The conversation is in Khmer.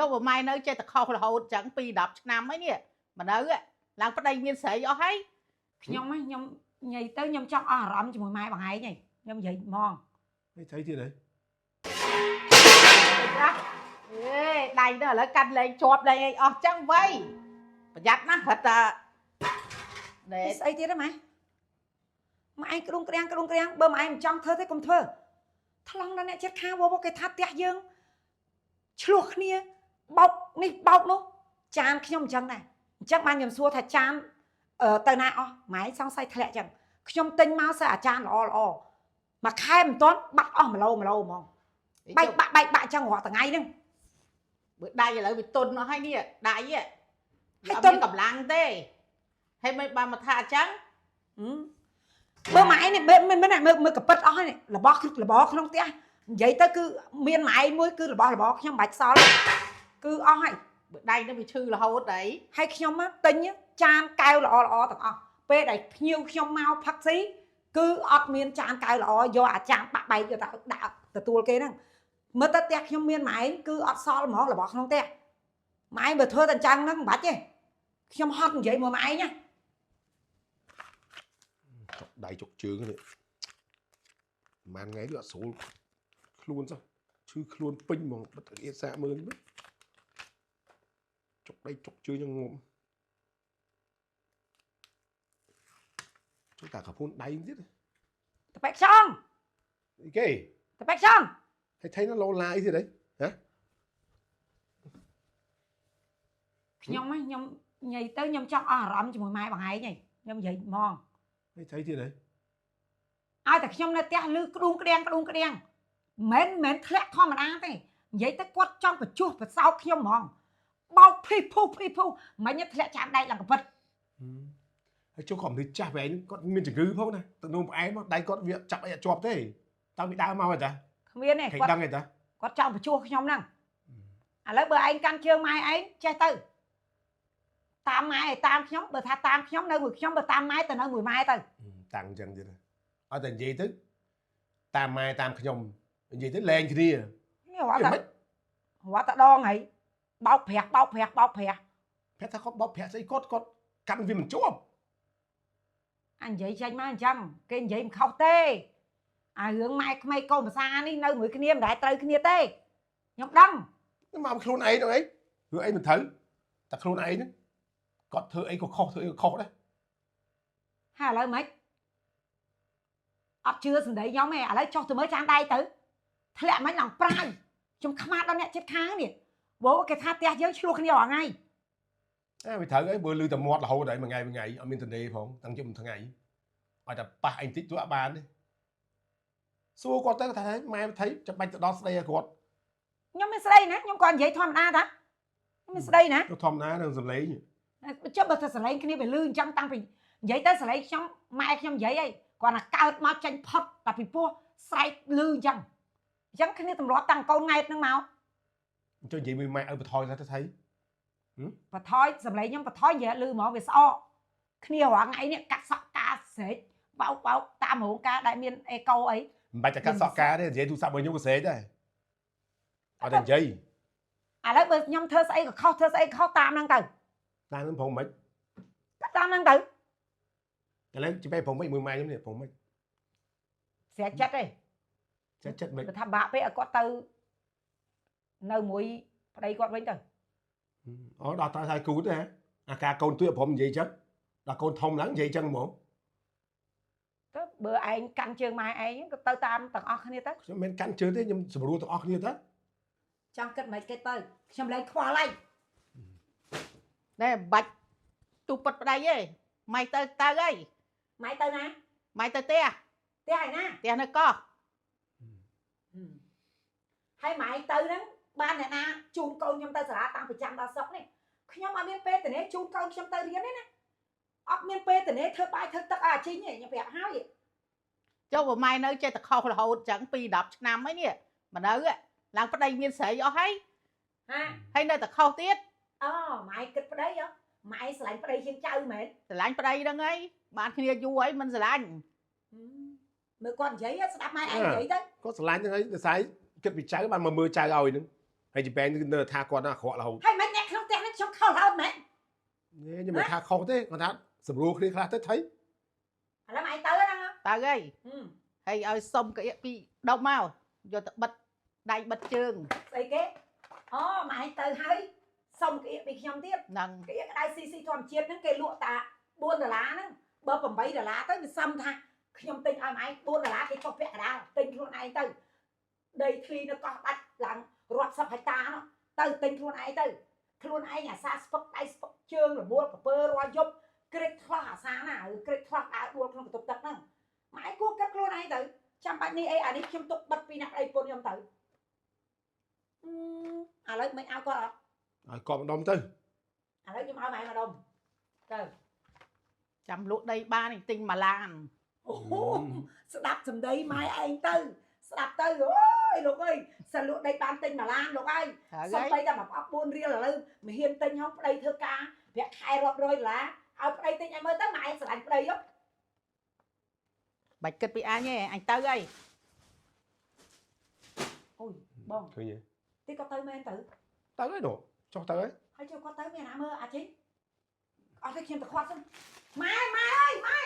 ចុះបើម៉ែនៅចេះតែខុសរហូតចឹងពី10ឆ្នាំហើយនេះមកនៅឡើងប្តីមានស្រីអស់ហើយ ខ្ញុំខ្ញុំនិយាយទៅខ្ញុំចង់អស់អារម្មណ៍ជាមួយម៉ែបងឯងហីខ្ញុំនិយាយហ្មង ហីស្អីទៀតហី អេដៃទៅឥឡូវកាន់លេងជាប់លេងអីអស់ចឹងវៃប្រយ័ត្នណាស់គាត់ថាណែ ស្អីទៀតហ៎ម៉ែម៉ែឯងក្ដុងក្រាំងក្ដុងក្រាំងបើម៉ែឯងមិនចង់ធ្វើទេកុំធ្វើថ្លង់ដល់អ្នកចិត្តខាងវគេថាផ្ទះយើងឆ្លោះគ្នាបោកនេះបោកនោះចានខ្ញុំអញ្ចឹងដែរអញ្ចឹងបានខ្ញុំសួរថាចានទៅណាអស់ម៉ែសង្ស័យធ្លាក់អញ្ចឹងខ្ញុំទិញមកសើអាចារ្យល្អល្អមួយខែមិនទាន់បាត់អស់1ឡូ1ឡូហ្មងបែកបាក់បែកបាក់អញ្ចឹងរាល់ថ្ងៃហ្នឹង បើដៃឥឡូវវាទុនអស់ហើយនេះដៃហ៎ ហើយទុន អត់មានកម្លាំងទេហើយមិនបានមកថាអញ្ចឹង បើម៉ែនេះមិនមិនមើលមើលកពិតអស់ហើយរបស់របរក្នុងផ្ទះនិយាយទៅគឺមានម៉ែមួយគឺរបស់របរខ្ញុំមិនបាច់សល់គឺអស់ហើយ បើដៃនឹងវាឈឺរហូតអី ហើយខ្ញុំទិញចានកែវល្អល្អទាំងអស់ពេលដែលភ្ញៀវខ្ញុំមកផឹកស៊ីគឺអត់មានចានកែវល្អយកអាចានបាក់បែកយកទៅដាក់ទទួលគេហ្នឹងមើលទៅផ្ទះខ្ញុំមានម៉ែគឺអត់សល់ហ្មងរបស់ក្នុងផ្ទះម៉ែបើធ្វើតែអញ្ចឹងហ្នឹងមិនបាច់ទេខ្ញុំហត់និយាយមួយម៉ែណា ចុកដៃចុកជើងនេះប្រហែលថ្ងៃនេះអត់ស្រួលខ្លួនសោះឈឺខ្លួនពេញហ្មងបិទអៀតសាកមើលនេះចុកដៃចុកជើងយ៉ាងងំចុកតាកពូនដៃទៀត តបែកខ្យង អីគេ តបែកខ្យង ហើយថៃណាឡូឡាអីទៀតហីហ៎ ខ្ញុំខ្ញុំនិយាយទៅខ្ញុំចង់អស់អារម្មណ៍ជាមួយម៉ែបងឯងហីខ្ញុំនិយាយហ្មង ហើយថៃទៀតហី ឲ្យតែខ្ញុំនៅផ្ទះឮក្ដួងក្ដៀងក្ដួងក្ដៀងមិនមែនធ្លាក់ធម្មតាទេនិយាយទៅគាត់ចង់បញ្ជោះប្រសោកខ្ញុំហ្មងបោកភីភូភីភូមិញធ្លាក់ចានដែកឡើងកពិត ហើយចុះក៏មនុស្សចាស់បែងគាត់មានជំងឺផងណាទៅនោមផ្អែមដៃគាត់វាចាប់អីអត់ជាប់ទេតាំងពីដើមមកហ៎តា គ្មានទេគាត់ គេដឹងទេតា គាត់ចង់បញ្ជោះខ្ញុំហ្នឹងឥឡូវបើឯងកាន់ជើងម៉ែឯងចេះទៅតាមម៉ែតាមខ្ញុំបើថាតាមខ្ញុំនៅមួយខ្ញុំបើតាមម៉ែទៅនៅមួយម៉ែទៅ តាំងអញ្ចឹងទៀតអត់តែនិយាយទៅតាមម៉ែតាមខ្ញុំនិយាយទៅលែងគ្នា នេះរត់តែរត់តែដងហីបោកប្រាស់បោកប្រាស់បោកប្រាស់ ប្រាប់ថាគាត់បោកប្រាស់ស្អីគាត់គាត់កាន់វាមិនជាប់ អញនិយាយចេញមកអញ្ចឹងគេនិយាយមិនខុសទេអារឿងម៉ែក្មេកកូនភាសានេះនៅមួយគ្នាមិនដែលត្រូវគ្នាទេខ្ញុំដឹង មកខ្លួនឯងហ្នឹងអីរឿងអីមិនត្រូវតែខ្លួនឯងហ្នឹងគាត់ធ្វើអីក៏ខុសធ្វើអីក៏ខុសដែរ ហើយឥឡូវម៉េចអត់ជឿសម្ដីខ្ញុំទេឥឡូវចុះទៅមើលចានដៃទៅធ្លាក់មិនឡើងប្រាយខ្ញុំខ្មាស់ដល់អ្នកចិត្តខាងនេះព្រោះគេថាផ្ទះយើងឆ្លោះគ្នារាល់ថ្ងៃ អេវាត្រូវអីបើលឺតែមាត់រហូតហើយមួយថ្ងៃមួយថ្ងៃអត់មានទនេផងតាំងជិះមួយថ្ងៃឲ្យតែប៉ះអញតិចទោះអត់បានទេសួរគាត់ទៅគាត់ថាម៉ែថៃចាំបាច់ទៅដល់ស្ដីឲ្យគាត់ ខ្ញុំមានស្ដីណាខ្ញុំក៏និយាយធម្មតាតាខ្ញុំមានស្ដីណា ទៅធម្មតានឹងសំឡេង ចុះបើថាស្រឡែងគ្នាវាលឺអញ្ចឹងតាំងពីនិយាយទៅស្រឡែងខ្ញុំម៉ែខ្ញុំនិយាយអីគាត់ថាកើតមកចេញផុតតែពីពោះស្រែកលឺអញ្ចឹងអញ្ចឹងគ្នាទម្លាប់តាំងកូនង៉ែតហ្នឹងមក ចុះនិយាយមួយម៉ែឲ្យបន្ថយទៅថៃ បថយសម្លេងខ្ញុំបថយនិយាយលឺហ្មងវាស្អកគ្នារាល់ថ្ងៃនេះកាត់សក់ការស្រែកបោកបោកតាមរោងការដែលមានអេកូអី មិនបាច់តែកាត់សក់ការទេនិយាយទូរស័ព្ទមួយខ្ញុំក៏ស្រែកដែរអត់តែនិយាយ ឥឡូវបើខ្ញុំធ្វើស្អីក៏ខុសធ្វើស្អីខុសតាមហ្នឹងទៅ តាមហ្នឹងប្រងមិន តាមហ្នឹងទៅ ឥឡូវចាំបែប្រងមិនមួយម៉ែខ្ញុំនេះប្រងមិន ស្រែកចិត្តទេ ចិត្តចិត្តមិន បើថាបាក់ពេកឲ្យគាត់ទៅនៅមួយប្តីគាត់វិញទៅ អូដល់តើថៃគូទេអាការកូនទួយប្រងនិយាយចឹងដល់កូនធំឡើងនិយាយចឹងហ្មង ទៅបើឯងកាន់ជើងម៉ែឯងក៏ទៅតាមទាំងអស់គ្នាទៅ ខ្ញុំមិនកាន់ជើងទេខ្ញុំសម្រួលទាំងអស់គ្នាទៅ ចង់គិតមិនគិតទៅខ្ញុំលែងខ្វល់ហើយ ណែមិនបាច់ទូពិតប្តីទេម៉ែទៅទៅអី ម៉ែទៅណា ម៉ែទៅផ្ទះ ផ្ទះឯណា ផ្ទះនៅកោះ ហើយម៉ែទៅហ្នឹងបានអ្នកណាជូនកូនខ្ញុំទៅសាលាតាំងពីចាំដល់សុកនេះខ្ញុំអត់មានពេលទៅនេះជូនកូនខ្ញុំទៅរៀនទេណាអត់មានពេលទៅនេះធ្វើបាយធ្វើទឹកឲ្យអាជីងទេខ្ញុំប្រាប់ហើយ ចុះបើម៉ែនៅចេះតែខុសរហូតចឹងពី10ឆ្នាំហើយនេះមកនៅឡើងប្តីមានស្រីអស់ហើយ ហា ហើយនៅតែខុសទៀត អូម៉ែគិតប្តីហ៎ម៉ែស្រឡាញ់ប្តីជាងចៅមែន ស្រឡាញ់ប្តីហ្នឹងហើយបានគ្នាយូរហើយមិនស្រឡាញ់ មើលគាត់និយាយស្ដាប់ម៉ែឯងនិយាយទៅ គាត់ស្រឡាញ់ហ្នឹងហើយដោយសារគិតពីចៅបានមកមើលចៅឲ្យហ្នឹង ហើយចំបែងនៅថាគាត់ណាអាក្រក់រហូត ហើយមិនអ្នកក្នុងផ្ទះហ្នឹងខ្ញុំខុសរហូតមែន នេះខ្ញុំមិនថាខុសទេគាត់ថាសម្រួលគ្នាខ្លះទៅថៃ ឥឡូវម៉ែឯងទៅហ្នឹងហ៎ ទៅហើយហើយឲ្យសុំក្អៀកពីដុំមកយកទៅបិទដៃបិទជើង ស្អីគេអូម៉ែឯងទៅហើយសុំក្អៀកពីខ្ញុំទៀត ហ្នឹង ក្អៀកក្តៅស៊ីស៊ីធម្មជាតិហ្នឹងគេលក់តា4ដុល្លារហ្នឹងបើ8ដុល្លារទៅវាសំថាខ្ញុំទិញឲ្យម៉ែឯង4ដុល្លារគេចុះពាក់កណ្ដាលទិញខ្លួនឯងទៅដីធ្លីនៅកោះដាច់ឡើងរាប់សិបហិកតានោះទៅទិញខ្លួនឯងទៅខ្លួនឯងអាសាស្ពឹកដៃស្ពឹកជើងរមួលកពើរាល់យប់ក្រេតឆ្លោះអាសាណាឬក្រេតឆ្លោះដើរដួលក្នុងបន្ទប់ទឹកហ្នឹងម៉ែគួរគិតខ្លួនឯងទៅចាំបាច់នេះអីអានេះខ្ញុំទុកបិទពីអ្នកប្តីប្រពន្ធខ្ញុំទៅឥឡូវមិនឲ្យគាត់អត់ ឲ្យគាត់ម្ដុំទៅ ឥឡូវខ្ញុំឲ្យម៉ែម្ដុំទៅ ចាំលក់ដីបាននេះទិញមួយឡាន អូស្ដាប់សម្ដីម៉ែឯងទៅស្ដាប់ទៅអូយលោកអើយសិនលក់ដីបានទិញមួយឡានលោកអើយ ត្រូវហើយ សំបីតែមួយប្រអប់4រៀលឥឡូវមិនហ៊ានទិញហងប្តីធ្វើការប្រាក់ខែរាប់រយដុល្លារឲ្យប្តីទិញឲ្យមើលទៅម៉ែឯងស្រឡាញ់ប្តីហ៎ បាច់គិតពីអញទេអញទៅហើយ អូយបង ឃើញទេ ទីគាត់ទៅមែនទៅ ទៅហើយនោះចុះទៅហើយ ហើយចូលគាត់ទៅមានណាមើលអាជីអត់ទេខ្ញុំទៅខាត់សិនម៉ែម៉ែអើយម៉ែ